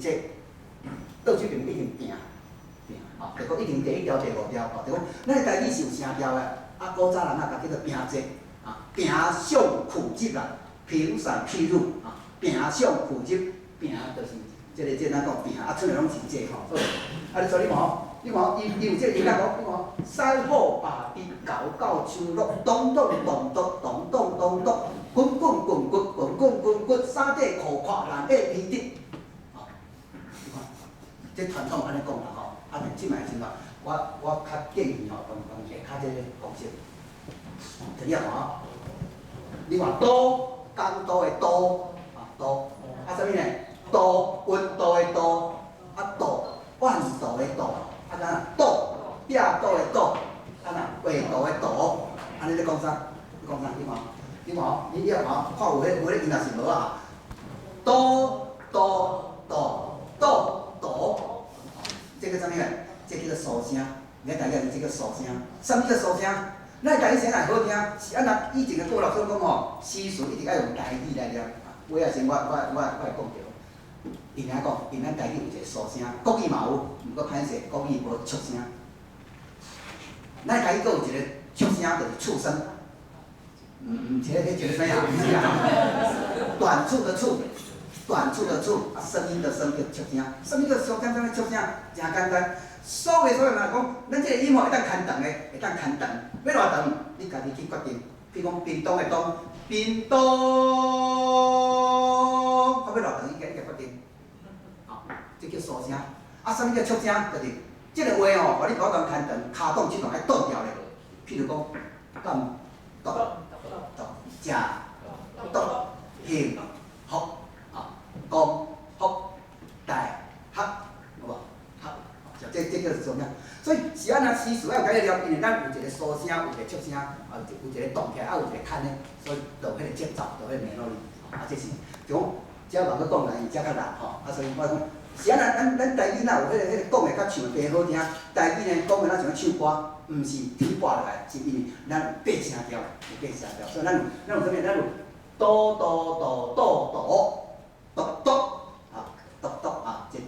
這倒手邊一定平平，吼，就講一定第一調、第五調，吼，就講咱的台語是有聲調的，啊，古早人啊，共叫做平仄，啊，平上去仄啦，平散去入，啊，平上去仄，平就是這个這咱講平，啊，出來攏是仄吼。好，啊，你所以你看吼，你看伊伊有這個音樂哦，你看西好巴滴高高秋落，咚咚咚咚咚咚咚咚，滾滾滾滾滾滾滾滾，三底褲闊難下鼻滴。吼，你看，這傳統按呢講啦吼，啊，但這擺時陣我較建議吼，用下跤這個方式。就你看吼，你看度，江度的度，啊度，啊啥物呢？度溫度的度，啊度彎度的度，啊哪度壁度的度，啊哪畫圖的圖，按呢咧講啥？你講啥？你看，你看，你你看，看有彼有彼音抑是無啊？度度度度度，這個啥物呢？這叫做蘇聲，你看大家這叫蘇聲，啥物叫蘇聲？咱台語聲若好聽，是按怎以前的郭老師講吼，詩詞一定愛用台語來念。尾仔先我會講著，因安講，因咱台語有一個蘇聲，國語嘛有，毋過歹勢，國語無促聲。咱台語閣有一個促聲，就是促聲。毋毋是彼一個啥啊？毋是啊，短促的促，短促的促，啊，聲音的聲叫促聲。啥物叫蘇聲？啥物促聲？誠簡單。所謂所謂嘛講，咱這個音吼會當牽長的，會當牽長，欲偌長，你家己去決定。比如講屏東的東，屏東，啊欲偌長，你家己決定。吼，這叫蘇聲。啊，啥物叫促聲？就是這個話吼，予你無法度牽長，跤擋手攏愛擋掉咧。譬如講，感動、食、毒、幸福、啊，光、福、大、學，有無？學，這這叫做啥？所以是按怎詩詞愛有解了，因為咱有一個蘇聲，有一個促聲，啊有一個動起來，啊有一個牽的，所以就有彼個節奏，就彼個 melody。啊，這是就講，這無閣講來，伊遮較難吼。啊，所以我講，是按怎咱咱台語若有彼個講的較唱的加好聽，台語呢講的若像唱歌，毋是天撥落來，是因為咱有八聲調，有八聲調，所以咱有啥物？咱有哆哆哆哆哆哆哆啊，哆哆啊，這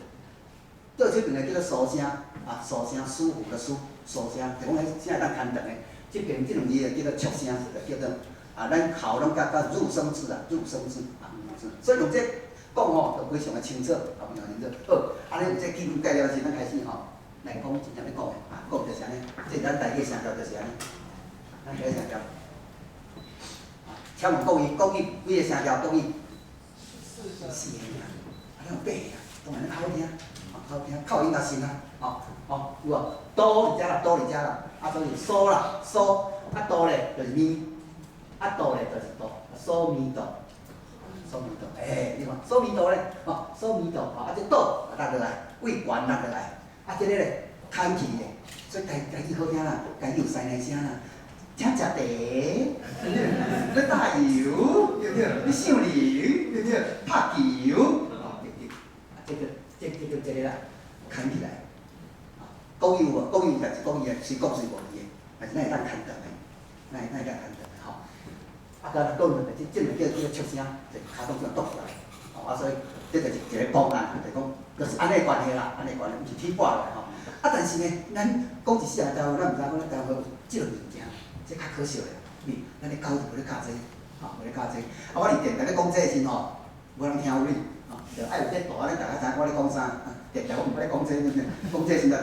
倒手邊的叫做蘇聲，啊，蘇聲舒服的舒，蘇聲，就講彼聲會當牽長的。這邊這兩字叫做促聲，就叫做啊，咱喉攏較較入聲字啊，入聲字啊，入聲字。所以用這講吼，就非常的清楚，啊，非常清楚。好，按呢有這基本概念時，咱開始吼來講真正欲講的，啊，講就是按呢，這咱台語聲調就是按呢，咱台語聲調。請問國語，國語幾個聲調？國語？四個爾，啊，咱有八個啊，當然較好聽，好聽，口音較深啊，吼吼有無？哆佇遮啦，哆佇遮啦，啊，所以蘇啦，蘇，啊哆咧就是咪，啊哆咧就是哆，蘇咪哆，蘇咪哆，欸，你看蘇咪哆咧，吼，蘇咪哆，吼，啊這哆落落來，位懸落落來，啊這个咧牽起咧，所以台台語好聽啦，台語有師奶聲啦，請食茶，對不對？你打油，對不對？你姓林，對不對？拍球，哦，對對，啊這個這這個這個啦，牽起來，啊，國語有無？國語有，但是國語是國是無字的，但是咱會當牽長的，咱會當牽長的吼。啊，閣講落這這個叫叫促聲，就跤擋這樣倒出來，吼啊，所以這就是一個公案，就是講，就是按呢關係啦，按呢關係，毋是天撥落來吼。啊，但是呢，咱講一世人台灣，咱毋知講咱台灣有這個物件，這較可惜的，因為咱的教育無咧教這個，吼，無咧教這個。啊，我佇電台咧講這個時陣吼，無人聽有理，吼，就愛有這圖，按呢大家知影我咧講啥。啊，電台我毋捌咧講這個，對不對？講這個時陣，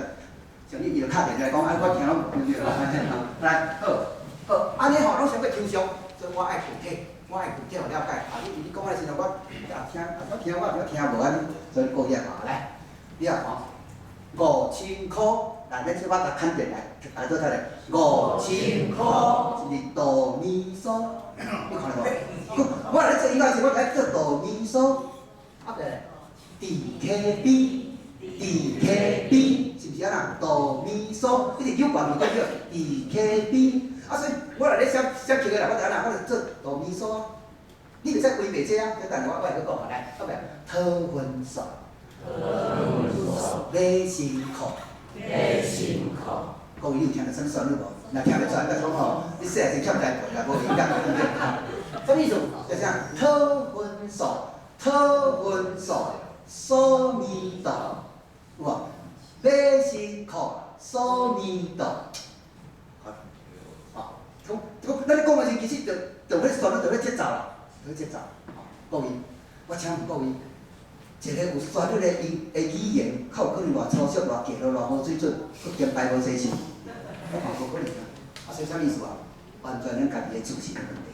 像你伊就敲電話來講，啊，我聽攏無對不對？來，好，好，按呢吼，攏傷過抽象，所以我愛具體，我愛具體予了解。啊，你你講的時陣，我也聽，啊，我聽我也聽無按呢，所以過去看來，你也看5000箍，來，咱小可共牽電來，來做出來，五千箍，是毋是哆咪嗦？你看著無？我來做音樂時，我來做哆咪嗦，啊對，D K B，D K B，是毋是按呢？哆咪嗦，一直扭懸去，叫 D K B。啊，所以我來咧寫寫曲的啦，我就按呢，我就做哆咪嗦啊。你袂使規背這啊，等下我會閣講啊，來，好未？討分數，買身褲，買身褲。各位你有聽著啥物旋律無？若聽袂出來，就講吼，你細漢時欠台過啦，無音樂對不對？啥物意思？就是啥？討分數，討分數，嗦咪哆，有無？馬身褲，嗦咪哆，好，吼，講講，咱咧講的時，其實就就彼旋律，就彼節奏啦，就彼節奏，吼，各位，我請問各位，一個有旋律的音的語言，較有可能偌粗俗、偌低落、偌無水準，閣兼排無洗手，我看無可能啊！啊，所以啥意思啊？完全咱家己的自信的問題，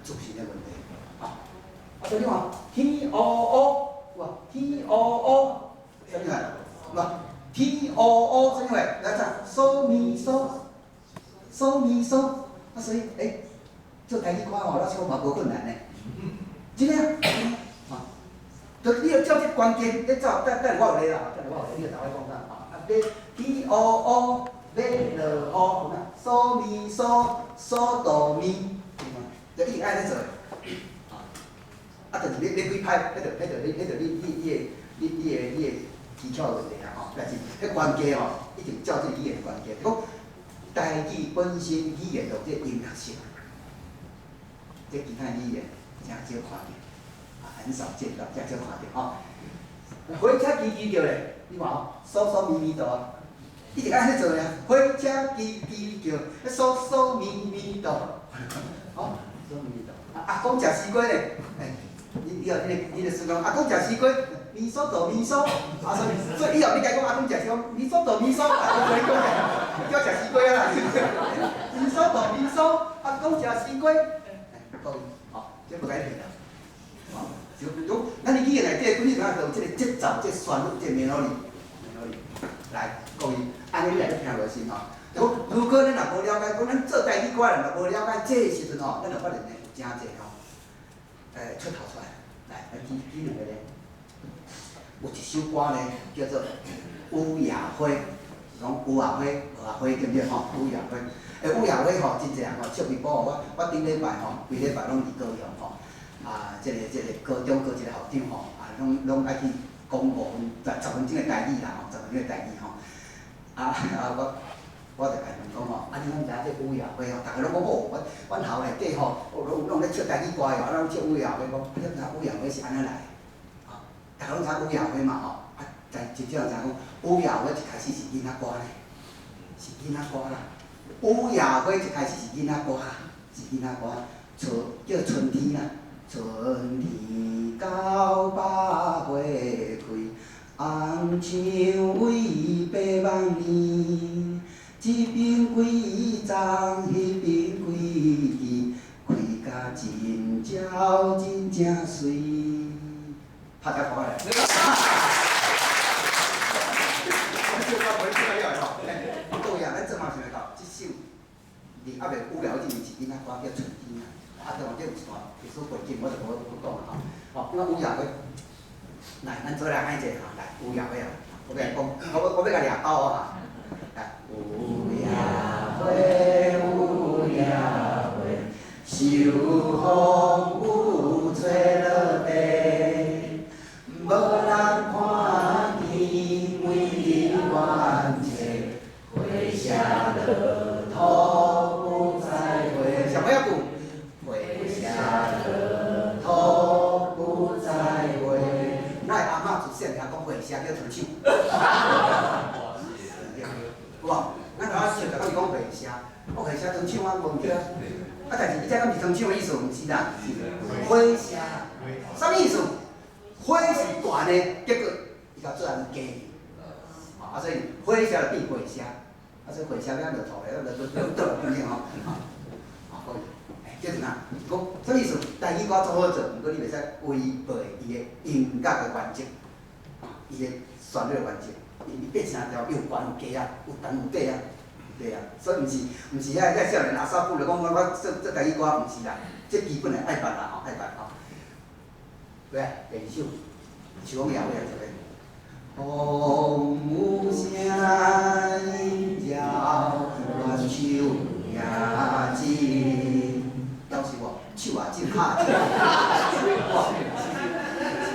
自信的問題，啊！啊，所以你看，天烏烏，哇，天烏烏，啥物來？哇，天烏烏，啥物來？來唱，嗦咪嗦，嗦咪嗦，啊，所以，欸，做台語歌吼，老實講嘛無困難呢。真的啊，啊，就你著照這關鍵，你走，等等下我有咧啦，等下我有咧，你就逐擺講啥，啊，馬天烏烏，馬落雨，嗦咪嗦，嗦哆咪，就一定愛按呢做的，啊，就是你你幾拍，彼就彼就你彼就你你你的你你的你的技巧的問題啦吼。但是彼關鍵吼，一定照這個語言的關鍵。講台語本身語言就有這個音樂性，這其他語言誠少看著，啊，很少見到，誠少看著吼。火車吱吱叫咧，你看吼，嗦嗦咪咪哆啊，一定愛按呢做的啊。火車吱吱叫，嗦嗦咪咪哆，吼，嗦咪咪哆。啊，阿公食西瓜咧，欸，你你後你你就說講阿公食西瓜，咪嗦哆咪嗦，啊所以所以以後你共伊講阿公食西瓜，咪嗦哆咪嗦，啊，我講叫食西瓜啊啦，咪嗦哆咪嗦，阿公食西瓜，欸，各位，吼，這無改變啦，吼，就就咱語言內底本身就有這個節奏、這個旋律、這個 melody，melody，來，各位，按呢你來聽落先吼。如果咱若無了解，講咱做台語歌的人若無了解這個時陣吼，咱就發現呢有誠濟吼，出頭出來，來，來舉舉兩個例。有一首歌呢，叫做《雨夜花》，是講雨仔花、雨仔花對毋對吼？雨夜花，欸，雨夜花吼，真濟人吼唱伊寶我我頂禮拜吼，規禮拜攏佇高雄吼，啊，這個高中高一個校長吼，啊，攏攏愛去講五分、十十分鐘的台語啦吼，十分鐘的台語吼，啊啊我。我就共𪜶講吼，啊，你攏知影這雨夜花吼，逐个攏講哦，阮阮校內底吼，攏攏咧唱台語歌的，啊，攏唱雨夜花，講，啊，你毋知雨夜花是按怎來的？吼，逐个攏知影雨夜花嘛吼，啊，但真少人知影講，雨夜花一開始是囡仔歌呢，是囡仔歌啦。雨夜花一開始是囡仔歌啦，是囡仔歌，春叫春天啦，春天到百花開，紅薔薇白萬年。這邊幾叢，彼邊幾枝，開甲真嬌真正媠。拍只鼓來。我唱歌袂唱了吼，各位啊，咱這馬想會到，這首伫猶未雨夜花之前是囡仔歌叫春天啊，啊，當然這有一段歷史背景，我就無不講啦吼。吼，那雨夜花，來，咱做來按者吼，來雨夜花啊，我欲來講，我我欲共掠包哦哈。來，雨夜花，雨夜花，受風雨吹落地，無人看見美麗原際，花謝落土不再回。啥物仔句？花謝落土不再回。咱阿嬤自細漢講花謝叫糖手。有無？咱頭仔笑，逐工是講花謝，哦，花謝糖手啊，無毋對啊。啊，但是伊這敢是糖手的意思？毋是啦，是花謝。啥物意思？花是懸的，結果伊共做人加。啊，所以花謝就變花謝，啊，所以花謝欲落土咧，落落落倒，對毋對吼？好，可以。叫做啥？講啥物意思？台語歌做好做，毋過你袂使違背伊的音樂的原則，伊的旋律的原則。伊變聲調有懸有低啊，有重有低啊，對啊。所以毋是毋是遐遐少年阿嫂母就講我我做做台語歌，毋是啦，這基本的愛捌啦吼，愛捌吼。來，第二首，是講夜花啊，這個。風有聲叫，亂樹也靜，表示無？手也靜，跤也靜，哇！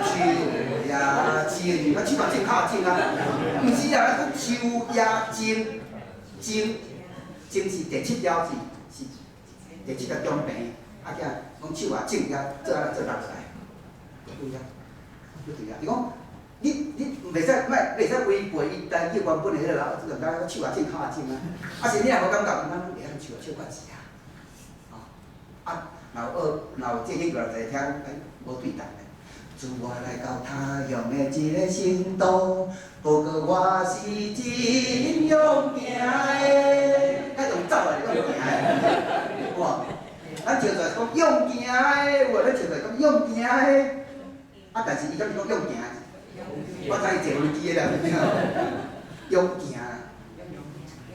樹也靜，啊手也靜，跤也靜啊！毋是啊，講樹也靜，靜，靜是第七調字，是第七個中平，啊，囝講樹也靜，遐做按怎做落來？對啊，不對啊！伊講你袂使莫袂使違背伊台語原本的彼个啊，這個敢手也種，跤也種啊。啊是你若無感覺，咱會曉手啊手較錢啊。吼，啊，若有學，若有這研究人就會聽講，欸，無對等的。自我來到他鄉的一个成都，不過我是真勇行的，該用走來講行的，有無？咱唱出來講勇行的，有無？咱唱出來講勇行的，啊，但是伊敢是講勇行的？我知伊坐飛機的啦，勇行，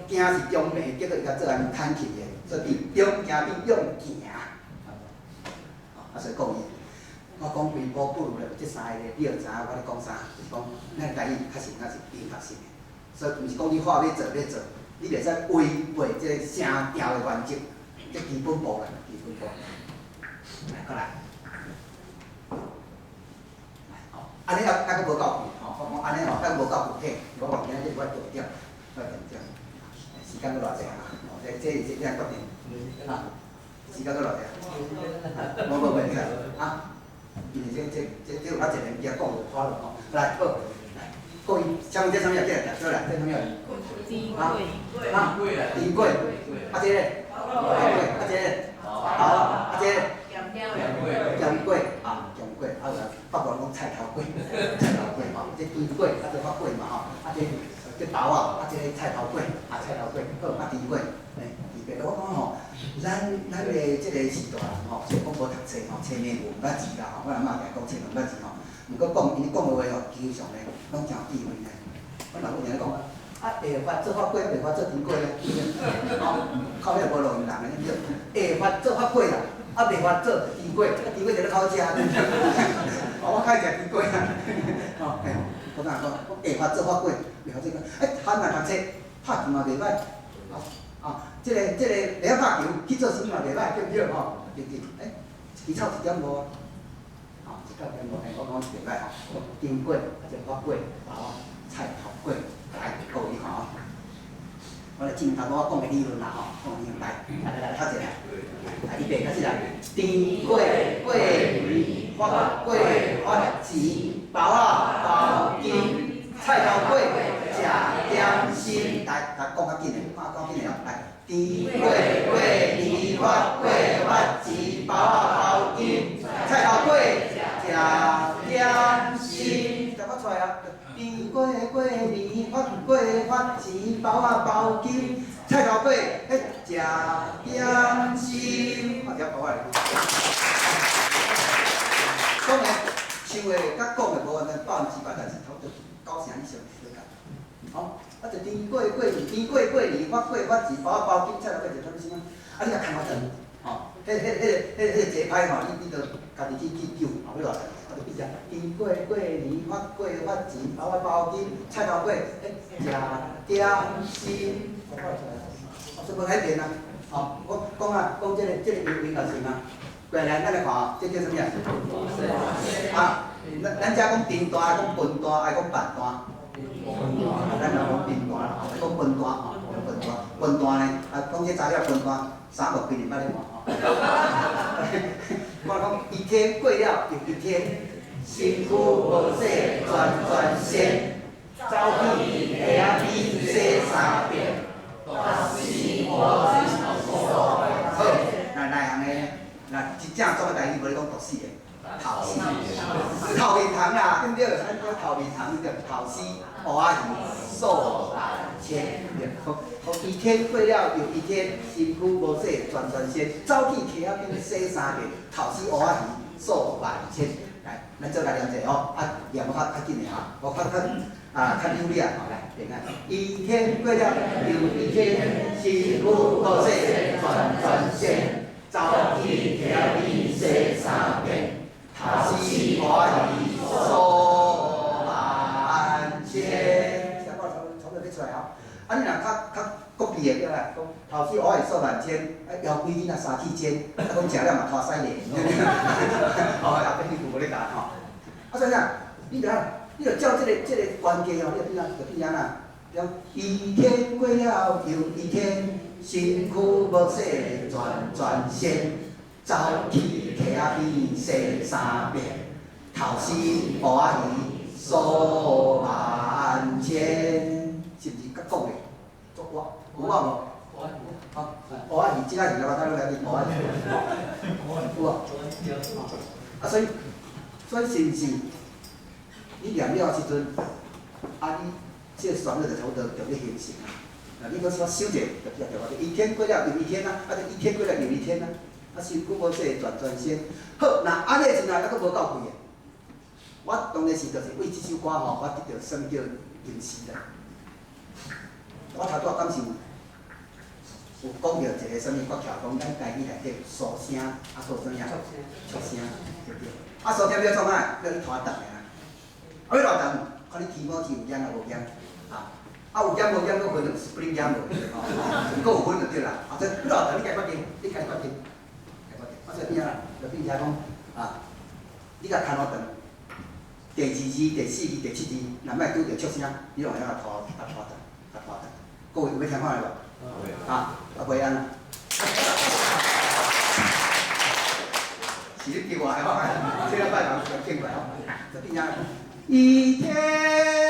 行是中名，結果伊共做按牽去的，所以變勇行變勇行。啊，所以講伊。我講微波不如咧，這三个你就知影我咧講啥，就是講咱台語確實若是音樂性的，所以毋是講你話欲做欲做，你袂使違背這个聲調的原則，這基本步啦，基本步。來，過來。來，吼，按呢猶猶閣無夠吼，我講按呢吼，猶無夠具體，我講今仔日我重點，我重點。時間閣偌濟啊？吼，這這這決定。啊，時間閣偌濟啊？無無袂使啊。因為這有較濟人伊講就拖了吼。來，好，來，各位，請問這啥物啊？這個來，這啥物啊？甜啊啊，甜粿，啊這个，啊這個，好，啊這个，鹹粿，啊，鹹粿，啊有北部人講菜頭粿，菜頭粿吼，這甜粿，啊這發粿嘛吼，啊這豆仔，啊這菜頭粿，啊菜頭粿，好，啊甜粿，嘿，甜粿，我講吼，咱的這個時代吼，雖然講無讀冊吼，冊面有毋捌字啦吼，我阿嬤定講冊毋捌字吼，毋過講𪜶講的話吼，基本上咧攏誠有智慧呢。阮老母定咧講，啊會發做發粿，袂發做甜粿咧，吼，口尾無路用人的，對會發做發粿啦，啊袂發做甜粿，啊甜粿就咧口食，哦，我較愛食甜粿啊，吼，嘿，我講講會發做發粿，袂發做粿，欸，番仔讀冊拍球嘛袂歹，啊，這個會曉拍球去做啥物嘛袂歹，對毋對吼？對對，欸，一支草一點五，吼，一點五，嘿，我講袂歹吼，甜粿，啊，這發粿，包仔，菜頭粿，來，各位吼，我來進頭我講的理論啦吼，講理論來，來來來，較濟來，來，預備開始來，甜粿過年，發粿發錢，包仔包金，菜頭粿食點心，來，來講較緊的，講較緊的哦，來，甜粿過年，發粿發錢，包仔包金，菜頭粿食點心，就發出來啊！甜粿過年，發粿發錢，包仔包金，菜頭粿食點心，我聽包仔來。當然，唱的佮講的無完全8%，但是差不多九成以上相仝。吼，啊就甜粿過年，甜粿過年，發粿發錢，包仔包金，菜頭粿食點心啊？啊，你若看我陣，吼，彼個節拍吼，你著家己去救，後尾偌濟，啊就變成甜粿過年，發粿發錢，包仔包金，菜頭粿，食點心，我看出來，哦，所以無改變啊。吼，我講啊，講這個音樂性啊。過來，咱來看，這叫啥物啊？啊，咱遮講中段，愛講分段，愛講慢段。咱若講中段啦，愛講分段吼，分段，分段呢，啊，講這查了分段，三五幾年捌咧看吼。我講一天過了又一天，身軀無洗全全身，走去溪仔邊洗三遍。好，來內行的，來真正做个台語無咧講毒死的，頭死，頭面蟲啦，對毋對？咱講頭面蟲對，頭死烏仔魚數萬千，對。好，一天過了又一天，身軀無洗全全身，走去溪仔邊洗三遍，頭死烏仔魚數萬千。來，咱做來念者哦，啊，念較較緊的哈，我較較啊較有力啊，吼來，練啊。一天過了又一天，身軀無洗全全身，走去溪仔邊洗三遍，頭死烏仔魚數萬千。這我差不多欲出來吼。啊，你若較較國語的對啦，講頭死烏仔魚數萬千，啊枵鬼囡仔三齒尖，啊講食了嘛拖屎咧，哦，後壁彼句無咧教吼。啊，所以啥？你著你著照這個關係吼，你著變啊，就變按怎？對，一天過了又一天，身軀無洗全全身，走去溪仔邊洗三遍，頭頭絲烏仔魚數萬千，是毋是較講的？足活有我無？吼，烏仔魚，這仔魚我睇落來是烏仔魚，有無？啊，所以是毋是？你念了時陣，啊，你這個旋律就差不多就咧形成啊。啊，你閣說想者，就對對，一天過了又一天啊，啊，就一天過了又一天啊，啊，身軀無說轉轉身。好，若按呢時陣還閣無夠氣的，我當然是就是為這首歌吼，我得著算叫吟詩啦。我頭拄仔敢是有講著一個啥物訣竅，講咱家己內底蘇聲，啊，閣有啥物啊？觸聲，對不對？啊，蘇聲要創啥？要去拖動的啊。啊，欲偌重？看你起毛是有染啊無染啊？啊，有染無染，閣分 spring 染無吼，閣有分就對啦。啊，這欲偌重你家決定，你家決定，家決定。啊，所以變啊，就變成講啊，你共牽偌長，第二字、第四字、第七字，若莫拄著觸聲，你攏會曉共拖，共拖長，共拖長。各位有欲聽看覓無？啊，啊袂按怎？是你叫我的吼，這禮拜人上敬過吼，就變成。一天。